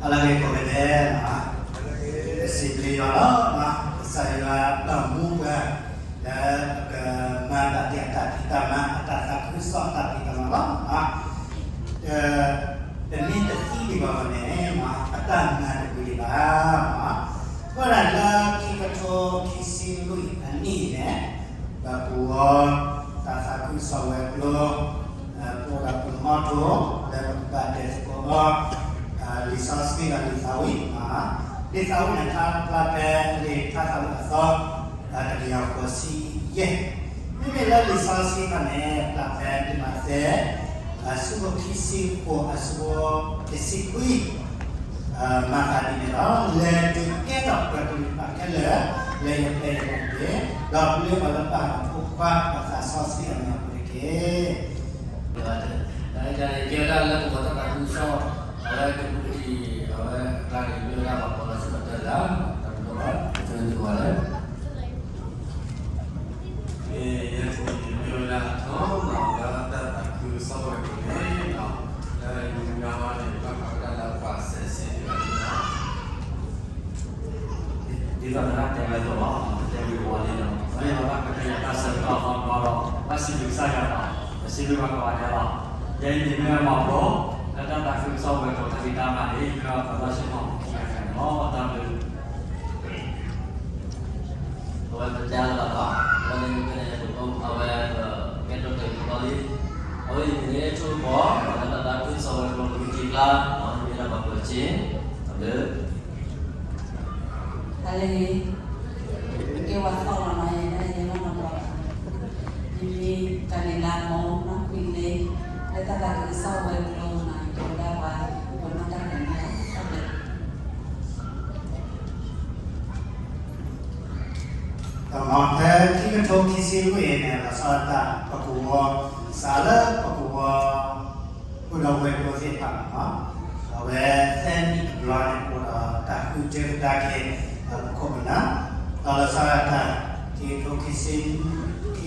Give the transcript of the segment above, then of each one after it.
အလၢဂ့ၤကိးဂၤဒဲး, ပစံးဘျုးယွၤလီၤ. ကစၢ်ယွၤပာ်မူပှၤ လၢပကမၤတၢ်ဒ်အတၢ်ဖံးတၢ်မၤ အတၢ်သးခုကစီၣ်တၢ်ဖံးတၢ်မၤလီၤ. တမ့ၢ်တသံဒံးဘၣ်န့ၣ် အတၢ်မၤတပူၤဒံးဘၣ်. အဃိဒၣ်လၢခံကထိခံဆံလွံၢ်အနံၣ်အံၤန့ၣ် ပကဝီၤတၢ်သးခုကစီၣ်ဝဲၤကျိၤ ပအိၣ်ဒီးပမီထိ လၢပကဘၣ်ဒဲးသကိးအီၤ လံာ်စီဆှံဒီးလံာ်သးဝံၣ်, လံာ်သးဝံၣ်န့ၣ် ဖျါဖဲလံာ်ထါသးဝံၣ်အသီ တကယၤဃိးဆံယဲၢ်, မ့မ့ၢ်လၢလံာ်စီဆှံခီန့ၣ် ဖျါဖဲလံာ်မးသဲ အဆၢဒိၣ်ခံဆံဃိး အဆၢဖိတဆံခွံ မၤသးဒ်န့ၣ်လီၤ. လဲၤဒုးကဲထီၣ်ပှၤကလုာ်ဘၣ်ခဲလၢာ် လၢယပျဲၢ်ယဘီၣ်တက့ၢ်, ဒီးပျၢ်အီၤလၢပၢ်အဖိခွါ ဒီးသးစီဆှံအမဲာ်ညါပူၤတက့ၢ်. တၢ်န့ၣ်ကဲဝဲဒၣ်လၢပကဝီၤတၢ်သးခုကစီၣ် အဝဲကမူတံၤ အဝဲအကျါန့ၣ် မ့ၢ်ဝဲဒၣ်ပှၤကိးလီၤစ့ၢ်ကီးတၢ်လၢ တၢ်ဘျုးဘၣ် ကၠိန့ၢ်တဝၤလၢ ယဲၢ်ထူၣ်န့ၣ်မ့ၢ်ဝဲဒၣ်အထီ လၢတၢ်သးခုကစီၣ်ဝဲၤကျိၤန့ၣ် လၢယမုၢ်ဂၤဟီန့ၣ် ဘၣ်ဃးဝဲဒၣ်လၢပှၤစဲးစ့ၣ်တဂၤန့ၣ်လီၤ. ဒ်သိးသရၣ်တဲဝဲအသိးလီၤ, တဲဝံၤဝီၤလံလီၤ, မ့ၢ်လီၤဘၣ်ကတဲယၤတၢ်ဆၢကတီၢ်အသီတဘျီဒီး ဘၣ်စံးဘျုးကစၢ်ယွၤလီၤ, ပစံးဘျုးဘၣ်ကိးဂၤဒဲးလီၤ. ယဲအံၤန့ၣ်မ့ၢ်ဝဲမီၤဘျိ လၢတၢ်သးခုကစီၣ်ဝဲၤကျိၤတၢ်ဖံးတၢ်မၤန့ၣ် မ့ၢ်ဝဲပှၤလီၢ်ဆ့ၣ်နီၤခံဂၤန့ၣ်လီၤ. တၢ်ဘျုး အဝဲပတဲလၢၤဘၣ်လီၤ, အဝဲန့ၣ်မ့ၢ်ကဲန့ၣ် အဝဲ ကဲထီၣ်တၢ်ကီလံ, အဝဲအံၤန့ၣ် ထိၣ်ကီၢ် လၢတၢ်သးခုကစီၣ်ဝဲၤကျိၤ မုၢ်တံၢ်ကျါ မ့ၢ်ဒၣ်ပှၤပၢၤဆ့ တၢ်ဘျုး ဟါလၢအဂ့ၤ, ကဲဝဲသီလီၤနီၤ ယဲဒၣ်ယဲလီၤနီၤဘျီ, မ့မ့ၢ်တၢ်န့ၣ်လၢမိၢ်နီၢ်ခွံလ့, လၢတၢ်သးခုကစီၣ်ဝဲၤကျိၤနီၤ ကဲဝဲဒၣ်ပှၤ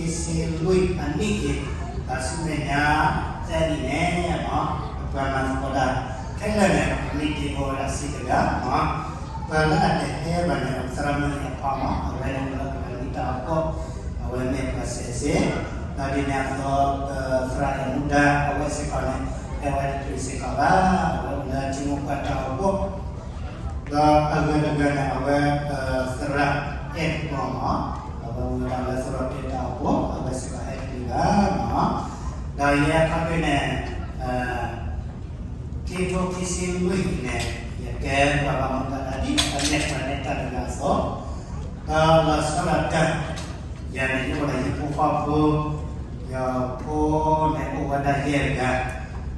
ပှၤမၤတၢ်န့ၣ်လီၤ, တၢ်ဘျုး ဒီးဖဲခံကထိခံဆံလွံၢ်အံၤန့ၣ် လီၤဆီဒၣ်တၢ် ပကဝီၤ စးလၢပကဝီၤ အိၣ်ဒီးဝဲၤကျိၤသ့ၣ်တဖၣ်န့ၣ်လီၤ. အဝဲသၢနံၣ်တဘျီန့ၣ် အိၣ်ဒီးတၢ်ဃုထၢကဒါက့ၤ ပခိၣ်ပနၢ်, ဒီးလီၤဆီဒၣ်တၢ် ခံကထိခံဆံလွံၢ်အနံၣ်အံၤ ဒီးဆူမဲာ်ညါသၢနံၣ်န့ၣ် ပပှၤမၤသကိးတၢ်ခဲလၢာ်န့ၣ် ပမ့ၢ်က့ၤအိၣ်ဝဲဒၣ်ဆံတဂၤန့ၣ်လီၤ. ပှၤလၢအတဟဲဘၣ်န့ၣ် ပသရၣ်မုၣ်န့ၣ်အဖီမး အဝဲန့ၣ်လၢပှၤလၢတၢ်အိၣ်ဖှိၣ် အဝဲမ့ၢ်ပှၤစဲးစ့ၣ်, ဒီးဒ်န့ၣ်အသိး ပသရၣ်အဲၣ်မူဒါ အဝဲစ့ၢ်ကီးန့ၣ် ဟဲဝဲတတုၤစ့ၢ်ကီးဘၣ်, အဝဲအိၣ်လၢထံမိၢ်ပှၢ်တၢ်အိၣ်ဖှိၣ် ဒီးအဂၤတဂၤန့ၣ် အဝဲ သရၣ်အဲၣ်ကပီၤမး, အဝဲအိၣ်ဝဲဒၣ်လၢသရိာ်တ့ၢ်တၢ်အိၣ်ဖှိၣ် အဝဲစ့ၢ်ကီးဟဲတတုၤဘၣ်မး, ဒီးယဲခီဖျိန့ၣ် ခံကထိခံဆံလွံၢ်န့ၣ် ယကဲပှၤဘၣ်မူဘၣ်ဒါဒ်အမဲာ်ပှၤနဲၣ်တၢ်တဂၤအသိး, ဒီးလီၤဆီဒၣ်တၢ် ယၤန့ၣ် ယအိၣ်ဒီးယဖိခွါဖိ, ယဖိန့ၣ်အိၣ်ဝဲဒၣ်ယဲၢ်ဂၤ,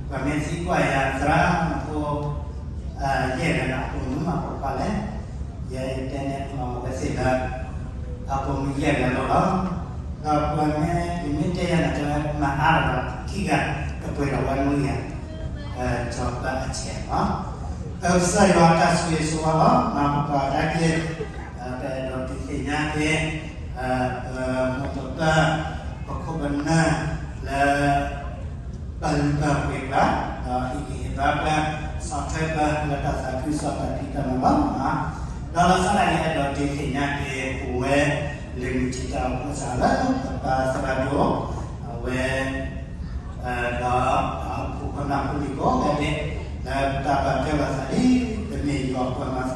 ပှၤမ့ၢ်သံကွၢ်ယၤ သရၣ်ဖိ ယဲၢ်ဂၤန့ၣ် အပိာ်မုၣ်မးပိာ်ခွါလဲၣ်, ယဲယတဲန့ၣ်အဝဲသ့ၣ်လၢ အပိာ်မုၣ်ယဲၢ်ဂၤလီၤလီၤ, ဒီးပှၤမ့ၢ် ယမ့ၢ်တဲယၤန့ၣ် တဲဝဲမၤအါလီၤဒီးခံဂၤ ကပှဲၤဒီးဝဲမုၢ်ယၤ စီၤပၤအဆဲးမး, ကစၢ်ယွၤတၢ်ဆိၣ်ဂ့ၤဆိၣ်ဝါလီၤ မၤပပှၤတၢ်က့ၤ ပအဲၣ်ဒိးဒုးသ့ၣ်ညါက့ၤ ပမိၢ်ပပၢ် ပခိၣ်ပနၢ်လၢ ပလုၢ်ပာ်ပှ့ၤပှၤ ဒီးဟ့ၣ်ဂံၢ်ဟ့ၣ်ဘါပှၤ ဆီၣ်ထွဲပှၤလၢတၢ်သးခုကစီၣ်တၢ်ဖံးတၢ်မၤလီၤ. ဒီးလီၤဆီဒၣ်တၢ် ယအဲၣ်ဒိးဒုးသ့ၣ်ညါက့ၤပဝဲ လံာ်မုၢ်ထံတၢ်အိၣ်ဖှိၣ်စးလၢပပၢ်သရၣ်ဒိၣ် အဝဲ ဒီးတၢ်အိၣ်ဖှိၣ်ခိၣ်နၢ်ဖိလံၤကိးဂၤဒဲး လၢပတၢ်ပာ်ထွဲလိာ်သးလံ တမ့ၢ်ယွၤပှၤမၤသ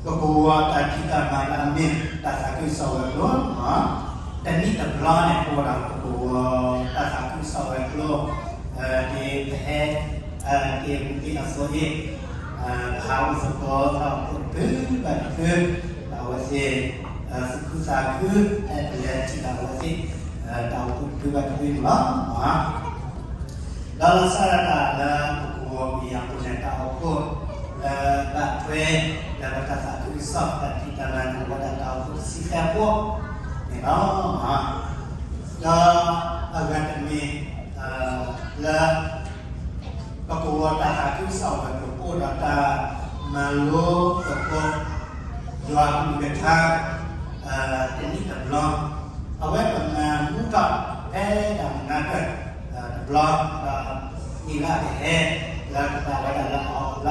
ကိးတၢ်သ့တၢ်အသိး ပကဝီၤတၢ်ဖံးတၢ်မၤလၢအမ့ၢ်တၢ်သးခုကစီၣ်ဝဲၤကျိၤ တနံၣ်တဘျီန့ၣ် ပအိၣ်ဒီးပကဝီၤတၢ်သးခုကစီၣ်ဝဲၤကျိၤ ဒ်ပဟဲ က့ၤပူၤဒ်အသိးအံၤ ပဟးအိၣ်သကိးတၢ်အိၣ်ဖှိၣ်တဖုဘၣ်တဖု ဒီးအဝဲသ့ၣ် သူၣ်ခုသးခု ဟဲပလဲၤထံၣ်ဒီးအဝဲသ့ၣ် တၢ်အိၣ်ဖှိၣ်တဖုဘၣ်တဖုန့ၣ်လီၤ. ဒီးလီၤဆီဒၣ်တၢ်လၢပကဝီၤပယီၤပူၤန့ၣ် တၢ်အိၣ်ဖှိၣ်လၢဘၣ်ထွဲ လၢပတၢ်သးခုကစီၣ်တၢ်ဖံးတၢ်မၤန့ၣ် အိၣ်ဝဲဒၣ်တၢ်အိၣ်ဖှိၣ်တဆံသၢဖှိၣ်န့ၣ်လီၤ. ဒီးအဂၤတမံၤ လၢ ပကဝီၤတၢ်သးခုကစီၣ်ဝဲၤကျိၤ ပအိၣ်ဒီးတၢ်မၤလိသကိး ယွၤကလုၢ်ကထါ တနံၣ်တဘျီ, အဝဲပမၤမူထီၣ်ဖဲတၢ်မုၢ်နၤကၢၢ်တဘျီ, ဒီးနံၣ်လၢအကဟဲ လၢကဘၣ်ဝဲဒၣ်လၢအီၤလၢအ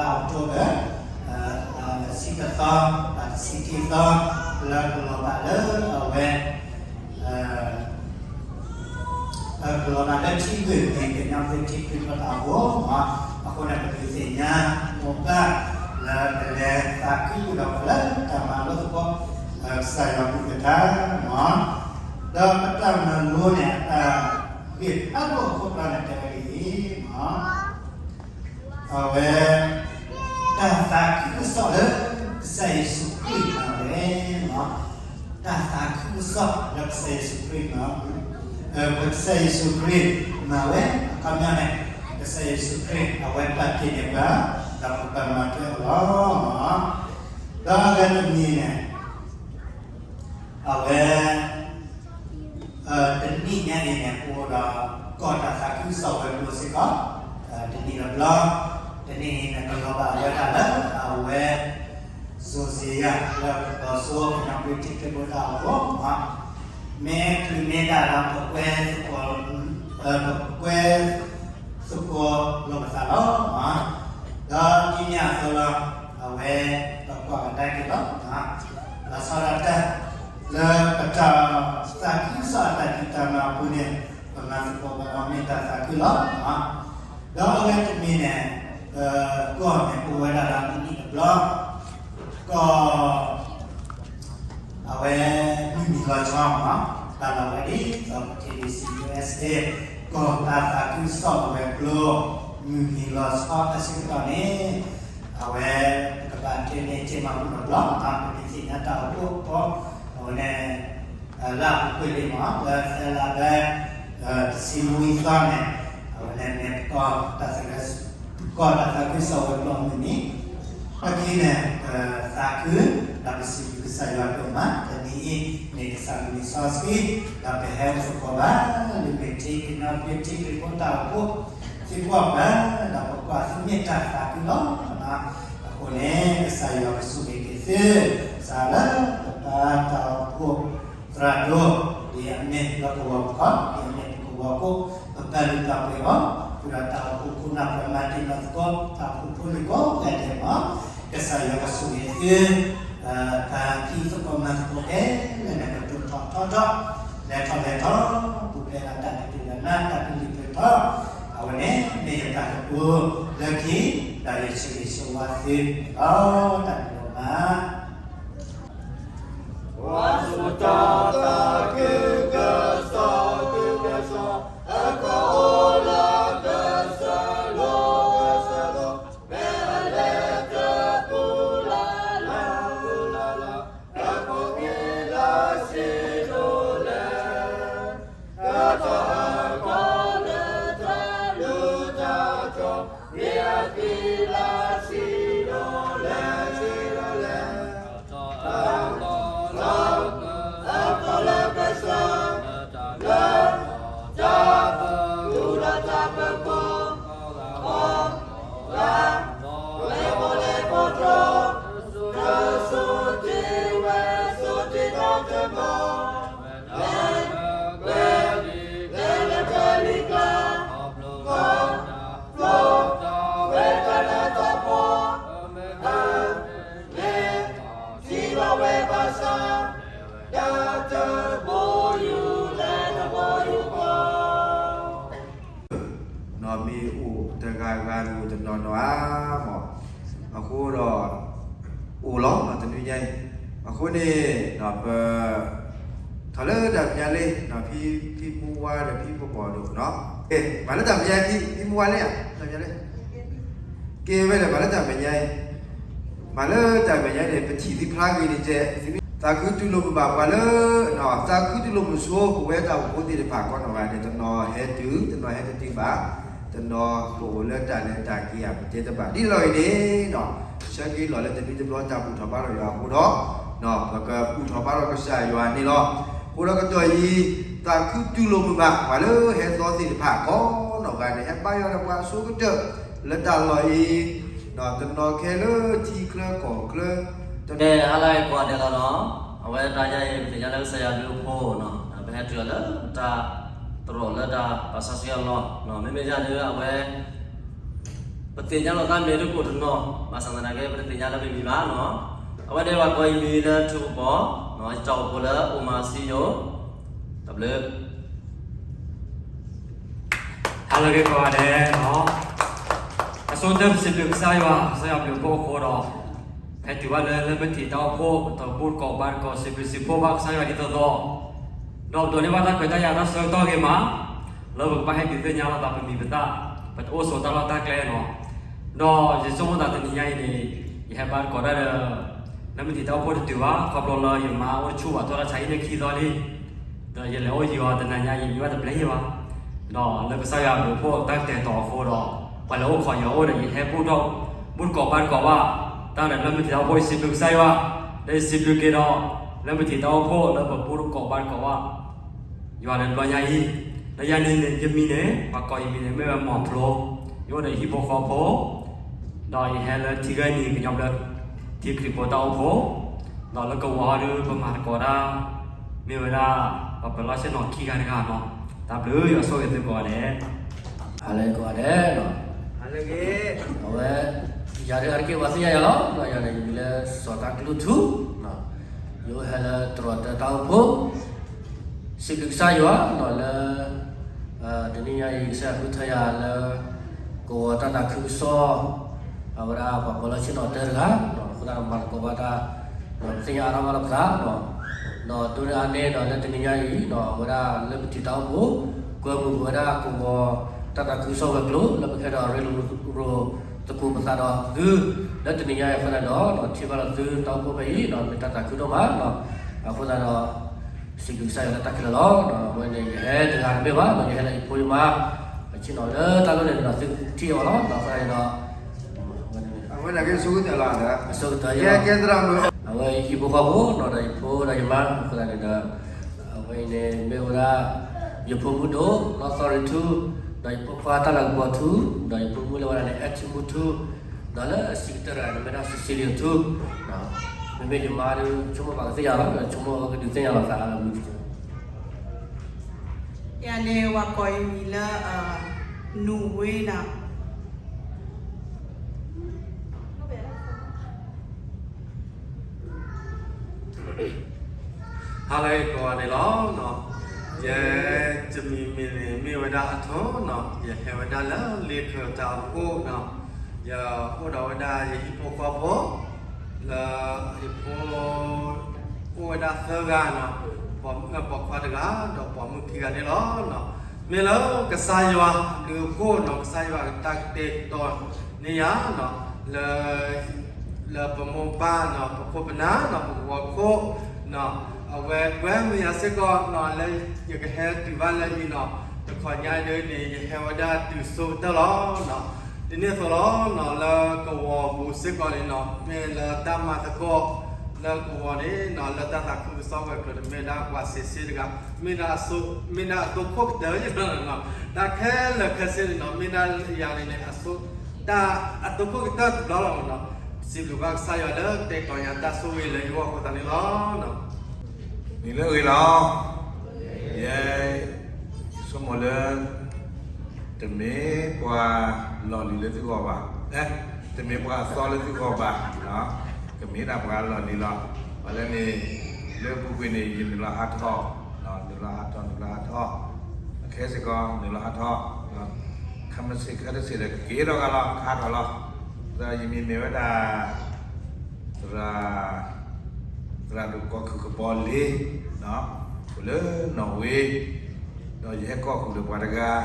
တသီ, တဆံခံသီ, လၢကလီၤဘၣ်လၢအဝဲ ကလီၤဘၣ်လၢထံဂုၢ်န့ၣ် ကညီဘျၢထံခရံာ်ဖိတၢ်အိၣ်ဖှိၣ်မး, အဃိန့ၣ် ပဒုးသ့ၣ်ညါမိၢ်ပၢ် လၢကလဲၤသးခုဒီးပှၤလၢတၢ်မၤလိသကိး ကစၢ်ယွၤအကလုၢ်ကထါမး, ဒီးပတၢ်မၤလိန့ၣ် အတၢ်ဂ့ၢ်ဖးဒိၣ်အခိၣ်တီန့ၣ် တဲဝဲဒ်အံၤမး အဝဲ တၢ်သးခုကစီၣ်လၢကစၢ်ယ့ၣ်ၡူးခရံာ်မၤဝဲလီၤ. တၢ်သးခုကစီၣ်လၢကစၢ်ယ့ၣ်ၡူးခရံာ်မၤ, ပကစၢ်ယ့ၣ်ၡူးခရံာ်မၤဝဲ အခီပညီန့ၣ် ကစၢ်ယ့ၣ်ၡူးခရံာ် အဝဲပာ်တ့ၢ်န့ၢ်ပှၤ ဒီးပကဘၣ်မၤထွဲအီၤလီၤ. ဒီးအဂၤတမံၤန့ၣ် အဝဲ တနံၣ်ညါအံၤန့ၣ် အိၣ်ဒီးကီၢ်တၢ်သးခုကစီၣ်ဝဲၤကျိၤစ့ၢ်ကီး, တနံၣ်တဘျီ, တနံၣ်အံၤန့ၣ် ကလီၤဘၣ်ဝဲဒၣ်လၢအဝဲ စီၤစ့ယၤ လၢကပီၤစိ ကညီဘျၢထံခရံာ်ဖိတၢ်အိၣ်ဖှိၣ်မး, မ့ၢ်ချုးမ့ၢ်ဒၣ်ဒီး ပကွဲသကိး ပကွဲသကိးလိာ်ပသးလီၤ. ဒီးဒ်န့ၣ်အသိးလီၤ, အဝဲပကွၢ်ကဒါက့ၤလီၤ. လီၤဆီဒၣ်တၢ် လၢပတၢ်သးခုကစီၣ်အတၢ်ဖံးတၢ်မၤအပူၤန့ၣ် ပမၤသကိးဘၣ်ဒီးမ့ၢ်တၢ်သးခုလီၤ. ဒီးအဂၤတမံၤန့ၣ် ကီၢ်န့ၣ်အိၣ်ဝဲဒၣ်ဒီးတနံၣ်တဘျီ ကီၢ် အဝဲမုၢ်နံၤလီၤဆီမး, တၢ်လီၢ်ဝဲဒ်သိး KBC USA ကီၢ်တၢ်သးခုကစီၣ်ဝဲၤကျိၤ မုၢ်နံၤလီၤဆီအဆၢကတီၢ်န့ၣ် အဝဲကဘၣ်တဲန့ၢ်က့ၤမးမုၢ်နံၤတဘျီ, ပမ့ၢ်သ့ၣ်ညါတၢ်အိၣ်ဖှိၣ်အဃိ အဝဲန့ၣ် လၢအပူၤကွံာ်လံမး လၢသၢလါဘဲ တဆံနွံသီန့ၣ် အဝဲန့ၣ်မ့ၢ် ကီၢ်တၢ်သးခုကစီၣ်ဝဲၤကျိၤမုၢ်နံၤ, အခံန့ၣ် သးခု ဒီးပစံးဘျုးကစၢ်ယွၤဒိၣ်မး တနံၤအံၤ မ့ၢ်ကစၢ်မုၢ်နံၤစီဆှံ ဒီးပဟဲအိၣ်သကိးဘၣ် လၢမ့ၢ်ထံကညီဘျၢထံခရံာ်ဖိတၢ်အိၣ်ဖှိၣ် သံကွၢ်ပှၤ ဒီးပကွၢ်သုမ့ၢ်တၢ်သးခုလီၤ. အဃိန့ၣ် ကစၢ်ယွၤကဆိၣ်ဂ့ၤက့ၤသု စးလၢပပၢ်တၢ်အိၣ်ဖှိၣ် သရၣ်ဒိၣ် ဒ်အမ့ၢ်လၢကဝီၤပခီၣ် ဒ်အမ့ၢ်ပကဝီၤကိး ပပာ်လုၢ်ပာ်ပှ့ၤအီၤ ဃုာ်ဒီးတၢ်အိၣ်ဖှိၣ်ခိၣ်နၢ်ပှၤမၤတံၤမၤသကိး တၢ်အိၣ်ဖှိၣ်ဖိလံၤကိးဂၤဒဲးမး ကစၢ်ယွၤကဆိၣ်ဂ့ၤသု တၢ်ဖံးသကိးမၤသကိးခဲလၢာ်န့ၣ် ကတိၤထီၣ်ထီထီၣ် လဲၤထီၣ်လဲၤထီၣ် ပူၤဖျဲးဒီးတၢ်ကတုၤလၢနၢ် တၢ်ကလုၢ်ပၢၢ်ထီၣ် အဝဲန့ၣ် မ့ၢ်ယတၢ်ကတိၤလၢခံ ဒီးယဆၢဂ့ၤဆၢဝါသုန့ၣ်လီၤ. တၢ်ဘျုးဒိၣ်မး မ့ၢ်အိၣ်တဂၤဂၤ မ့ၢ်အိၣ်တနီၤနီၤဧါမး, အဃိဒီး အိၣ်လီၤ တနွံညါအံၤ, အဃိန့ၣ် ပ ထီၣ်လၢတၢ်မဲာ်ညါလံ ဖံဖံမူဝါဒီးဖံဖီဖီဒိၣ်နီၤ, မၤလၢတၢ်မဲာ်ညါ ဖံဖံမူဝါလံဧါ, တၢ်မဲာ်ညါလံ ကဲဝဲဒၣ် မၤလၢတၢ်မဲာ်ညါအံၤ, မၤလၢတၢ်မဲာ်ညါန့ၣ် ပထံၣ်သုဖျါဂ့ၤန့ၣ်တဲ, သးခုတူၢ်လိာ်မုာ်ဘၣ်ပှၤလၢ သးခုတူၢ်လိာ်မုာ်ဆိ ပဝဲတၢ်အိၣ်ဖှိၣ်သ့ၣ်တဖၣ်ကိးနီၢ်ဂၤဒဲး တနီၤဟဲတုၤ တနီၤဟဲတတုၤဘၣ်, တနီၤကအိၣ်လၢတၢ်လဲၤတၢ်က့ၤဧါ ပတဲတဘၣ် ဒ်လဲၣ်ဂ့ၤန့ၣ် ဆၢက့ၤလီၤလၢတနွံတဘျီတၢ်ဘူၣ်ထီၣ်ဘါထီၣ်ယွၤအဃိဒီး ပကဘူၣ်ထီၣ်ဘါထီၣ်ကစၢ်ယွၤန့ၣ်လီၤ. အဃိဒီးကတီၢ်အံၤ သးခုတူၢ်လိာ်မုာ်ဘၣ် ပှၤလၢဟဲသီသ့ၣ်တဖၣ်ကိးနီၢ်ဂၤဒဲး ဟဲဘါယွၤဒီးပှၤအဆိကတၢၢ် လၢတၢ်လီၢ်အံၤ တနီၤခဲလၢထံချၢကီၢ်ချၢ တနီၤ ဟါလၢအဂ့ၤကိးဂၤဒဲးလီၤနီၤ, အဝဲတၢ်ညါအံၤ ပသ့ၣ်ညါလၢကစၢ်ယွၤဘျုးအဃိနီၤ ပဟဲတုၤအီၤလၢတၢ်သရိာ်လၢတၢ်ပာ်စီဆှံအလီၢ်, မ့မ့ၢ်ဒ်န့ၣ်အဝဲ ပသ့ၣ်ညါလီၤသးမ့ၢ်တကိၣ်တနီၤ, ဘၣ်ဆၣ်သနာ်က့ ပတသ့ၣ်ညါလၢပမံၤဘၣ်နီၤ, အဝဲန့ၣ်ပှၤကိးအံၤမံၤလၢထူကပီၤ, တၢ်အိၣ်ဖှိၣ်လၢအိၣ်မၤစံယိၣ်, တၢ်ဘျုး ဟါလၢအဂ့ၤကိးဂၤဒဲး, အဆိကတၢၢ်ပစံးဘျုးကစၢ်ယွၤ, ကစၢ်ယွၤဘျုးဖှိၣ်အဃိဒီး ဟဲတုၤဘၣ်လၢလၢမုၢ်ထံးတၢ်အိၣ်ဖှိၣ် ပတဘူၣ်တကိးဘါတကိး စံးဘျုးစံးဖှိၣ်ဘၣ်ကစၢ်ယွၤဒ်သိးသိး, ဒီးပဒိးန့ၢ်ဘၣ်တၢ်ခွဲးတၢ်ယာ်တၢ်ဆၢကတီၢ်ဂ့ၤမး လၢပကဘၣ်ဟဲဒုးသ့ၣ်ညါလိာ်သးပမံၤပသၣ်, ပတအိၣ်ဆိးတၢ်လီၢ်တၢ်ကျဲလီၤ. ဒီးယဆိကမိၣ်သးတနံၤညါအံၤန့ၣ် ယဟဲဘါတကိးတၢ်ဒီး လၢမုၢ်ထံးတၢ်အိၣ်ဖှိၣ်တတုၤဘၣ် ခီဖျိလၢယမါအိၣ်တဆူၣ်ဘၣ် ထီၣ်တၢ်ဆါဟံၣ်န့ၣ်ခံသီလံ, ဒီးယလဲၤအိၣ်ယံၤအီၤတနၤညါ ယမံဘၣ်တဘျဲၣ်ယံၤဘၣ်. ဒီးလၢကစၢ်ယွၤဘျုးဖှိၣ်တၢ်ကတဲာ်ကတီၤအဃိဒီး ပှၤလဲၤအိၣ်ခိးယွၤအိၣ်ဒီး ယဟဲဘူၣ်ထီၣ် ဘူၣ်တကိးဘါတကိးဘၣ်, တၢ်ဒီးလၢမုၢ်ထံးတၢ်အိၣ်ဖှိၣ် ယစံးဘျုးကစၢ်ယွၤ, ဒီးယစံးဘျုးက့ၤဒီး လၢမုၢ်ထံးတၢ်အိၣ်ဖှိၣ်လၢပဘူၣ်တကိးဘါတကိးဘၣ် ယွၤလၢတဘျီညါအံၤ, လၢယၤန့ၣ်န့ၣ် ယမံၤန့ၣ် ပှၤကိးယမံၤန့ၣ် မ့ၢ်ဝဲမီၤဖျိ, ယအိၣ်ဒီးယဟံၣ်ဖိဃီဖိ, ဒီးယဟဲလၢထံဂၢၢ်နံၤ ကညီဘျၢ ထံခရံာ်ဖိတၢ်အိၣ်ဖှိၣ်, ဒီးလၢကဝီၤဟီဒုး ပမၤသကိးတၢ် မ့ၢ်ဝဲဒၣ် ပှၤပၢၤလီၢ်ဆ့ၣ်နီၤခံဂၤတဂၤနီၤ, တၢ်ဘျုးယွၤဆိၣ်ဂ့ၤသုကိးဂၤဒဲး, ဟါလၢဂ့ၤကိးဂၤဒဲးနီၤ, အဝဲ ယၤဒုးအါတက့ၢ်ပှၤသ့ၣ်ညါယၤလီၤ, ယၤန့ၣ်ယမံၤလၢစီၤတၢ်ကလုၢ်ထူ, ယအိၣ်ဟဲလၢတရီးတၢတၢ်အိၣ်ဖှိၣ်, စံးဘျုးကစၢ်ယွၤနီၤလၢ တနံၤညါအံၤ ကစၢ်ယွၤဃုထၢယၤလၢ ကဝီၤတၢ်သးခုကစီၣ် အဝဲဒၣ်ပှၤပၢၤလီၢ်ဆ့ၣ်နီၤတၢတဂၤ, အဃိသတးဒီးမၤသကိးဘၣ်တၢ် ဒီးပသ့ၣ်ညါအါထီၣ်ဘၣ်လိာ်ပသး, ဒီးဒိၣ်န့ၢ်အါန့ၢ်ဒီးလၢတနံၤညါအံၤ အဝဲဒၣ်လၢပထံးတၢ်အိၣ်ဖှိၣ် ကွဲမုာ်ပဝဲဒၣ်ကဝီၤတၢ်သးခုကစီၣ်ဝဲၤကျိၤ လၢပကဟဲဒီးရ့လိာ်သကိးပသးဒီးသု လၢတနံၤညါအံၤအဃိသတးဒီး ထံၣ်ဘၣ်လီၤသုတၢ်အိၣ်ဖှိၣ်ဖဲအံၤ မ့ၢ်တၢ်သးခုဒိၣ်မး, အဃိသတးဒီး စံးဘျုးကစၢ်ယွၤလၢတၢ်ခဲလၢာ်လီၤ. အဝဲန့ၣ် ယဟဲတဂၤတမ့ၢ်ဘၣ်, ယဟဲလၢယဖိယမါ အဆ့ၣ်နီၤလၢတၢ်လီၢ်န့ၣ်ဒီး သုထံၣ်အီၤလီၤ. အဃိသတးဒီး အဝဲဒၣ်က့ၤဆိကတၢၢ်လီၤ, အဆိကတၢၢ်ယဲ ကဲသရၣ်မုၣ် အဝဲယဟံၣ်ဖိဃီဖိနီၤ ဒီးယဖိဒီးယမါ အဃိသတးန့ၣ်ဒီး အဝဲအံၤန့ၣ်မ့ၢ်ဝဲဒၣ် ယဖိမုၣ်ဒိၣ် လီသီရံၤထူ ဒီးယဖိခွါတၢ်လၤကပီၤထူ ဒီးယဖိမုၣ်လၢဝဲဒၣ်န့ၣ် အဲၣ်ထံမူထူ ဒီးလၢအဆံးကတၢၢ်တဂၤန့ၣ် မ့ၢ်ဒၣ် Cecilia ထူ, မ့မ့ၢ်ယမါဒုး ဆိကမိၣ်ပှၤကသ့ၣ်ညါလီၤ, ဆိကမိၣ်ကဒုးသ့ၣ်ညါလီၤသးလၢမူ ယၤန့ၣ် ပှၤကိးယမံၤလၢ နူၤဝ့နီၤ. ဟါလၢအဂ့ၤကိးဂၤဒဲးလီၤ. ယဲ ယမံၤမ့ၢ်န့ၣ် မ့ၢ်ဝဲဒၣ်အထိနီၤ, ယဟဲဝဲဒၣ်လၢလ့ခၢၣ်တၢ်အိၣ်ဖှိၣ်နီၤ, ယအိၣ်ဒီးဝဲဒၣ်ယဟံၣ်ဖိဃီဖိ လၢယဖိ အိၣ်ဝဲဒၣ်သၢဂၤနီၤ, ပိာ်မုၣ်ပိာ်ခွါတဂၤ ဒီးပိာ်မုၣ်ခံဂၤန့ၣ်လီၤ. မ့ၢ်လၢကစၢ်ယွၤအဘျုးအဖှိၣ်နီၤ, ကစၢ်ယွၤအတၢ်ကတဲာ်ကတီၤန့ၢ်ယၤနီၤ, လၢ လၢပမိၢ်ပၢ်နီၤ, ပခိၣ်ပနၢ်နီၤ, ပကဝီၤခိၣ်နီၤ, အဝဲကွဲမုာ်ယၤစ့ၢ်ကီးနီၤ, လၢယကဟဲတုၤဘၣ်လၢအံၤနီၤ, တခီညါဒ်န့ၣ် ယဟဲဝဲဒၣ်တုၤဆိကတၢၢ်လီၤ. ဒ်န့ၣ်အသိးလီၤနီၤ, လၢကဝီၤပူၤစ့ၢ်ကီးန့ၣ်နီၤ, မ့ၢ်လၢတၢ်မၤသကိး လၢကဝီၤန့ၣ်နီၤ, လၢတၢ်သးခုကစီၣ်ဝဲၤကျိၤန့ၣ် မ့ၢ်ဒၣ်ပှၤစ့စ့တဂၤ, မ့ၢ်ဒၣ်အသိ မ့ၢ်ဒၣ်အသိခိၣ်ကတၢၢ်ယနီၤ, တၢ်ခဲလၢာ်ခဲဆ့န့ၣ်နီၤ, မ့ၢ်ဒၣ်ယၤန့ၣ်န့ၣ် အသိ တၢ်အသိခိၣ်ကတၢၢ်တဘျီလီၤမးနီၤ, စံးဘျုးဘၣ်ကစၢ်ယွၤလၢတဲာ်ကတီၤယၤတၢ်ဆိၣ်ဂ့ၤလၢယဂီၢ်အဃိသတးန့ၣ်လီၤ. နံၤလၢအဂ့ၤလီၤ. ယဲ ဆိကမိၣ်လၢ တမ့ၢ်ပှၤလီၢ်လံၤလၢသုဂီၢ်ဘၣ်, တမ့ၢ်ပှၤအသီလၢသုဂီၢ်ဘၣ်, ကမ့ၢ်ဒၣ်ပှၤလီၢ်လံၤလီၤ. ပှၤလၢန့ၣ် လၢပူၤကွံာ်န့ၣ် ယနုာ်လီၤဟးထီၣ်, နုာ်လီၤဟးထီၣ် နုာ်လီၤဟးထီၣ်, အခဲစ့ၢ်ကီး နုာ်လီၤဟးထီၣ်, ခဲမုၢ်ဆ့ၣ်ခဲတစ့ၣ်ဒီး ကက့ၤထီၣ်ဂၤလီၤ ကဟးထီၣ်လီၤ. ဒီးယမံၤမ့ၢ်ဝဲဒၣ် သရၣ် သရၣ်ဒိၣ်ကီၢ်ခုၣ်ကပီၤလ့ အိၣ်လၢနီၣ်ဝ့, ဒီးယဟဲကိးဃုာ်ဒီးပှၤတဂၤ,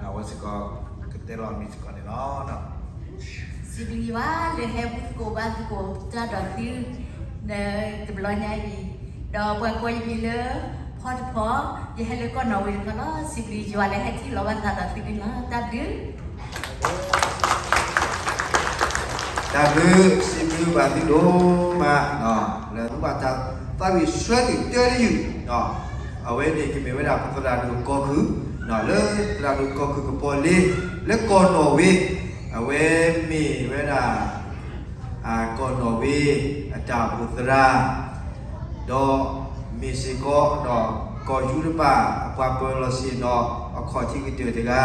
အဝဲစ့ၢ်ကီး ကတဲလီၤအမံၤစ့ၢ်ကီးန့ၣ်လီၤ. စံးဘျုးယွၤလၢဟဲဘူၣ်သကိးဘါသကိးတၢ်ဒီးသု လၢတဘျီညါအံၤ, ဒီးပှၤကိးယမံၤလၢ ဖီတဖီ, ယဟဲလၢကီၢ်နီၣ်ဝ့တခီလီၤ. စံးဘျုးယွၤလၢဟဲထံၣ်လီၤဘၣ်သးဒီးသုန့ၣ်လီၤ. တၢ်ဘျုး တၢ်ဘျုး စံးဘျုးဘၣ်သုဒိၣ်မး လၢသုဘၣ်တၢ်သးဝံၣ်ဆှၢလံာ်တၢတယုၢ်, အဝဲန့ၣ်ကမ့ၢ်ဝဲဒၣ်ပသရၣ်ဒိၣ်ကီၢ်ခုၣ်, လၢသရၣ်ဒိၣ်ကီၢ်ခုၣ်ကပီၤလ့ လၢကီၢ်နီၣ်ဝ့, အဝဲမ့ၢ်ဝဲဒၣ် ကီၢ်နီၣ်ဝ့ အတၢ်အိၣ်ဖှိၣ်သရၣ်, ဒီးမ့ၢ်စ့ၢ်ကီးဒီး ကီၢ်ယူရပၤအပှၤပၢၤလီၢ်ဆ့ၣ်နီၤ အခီၣ်ထံးကတၢၢ်တဂၤ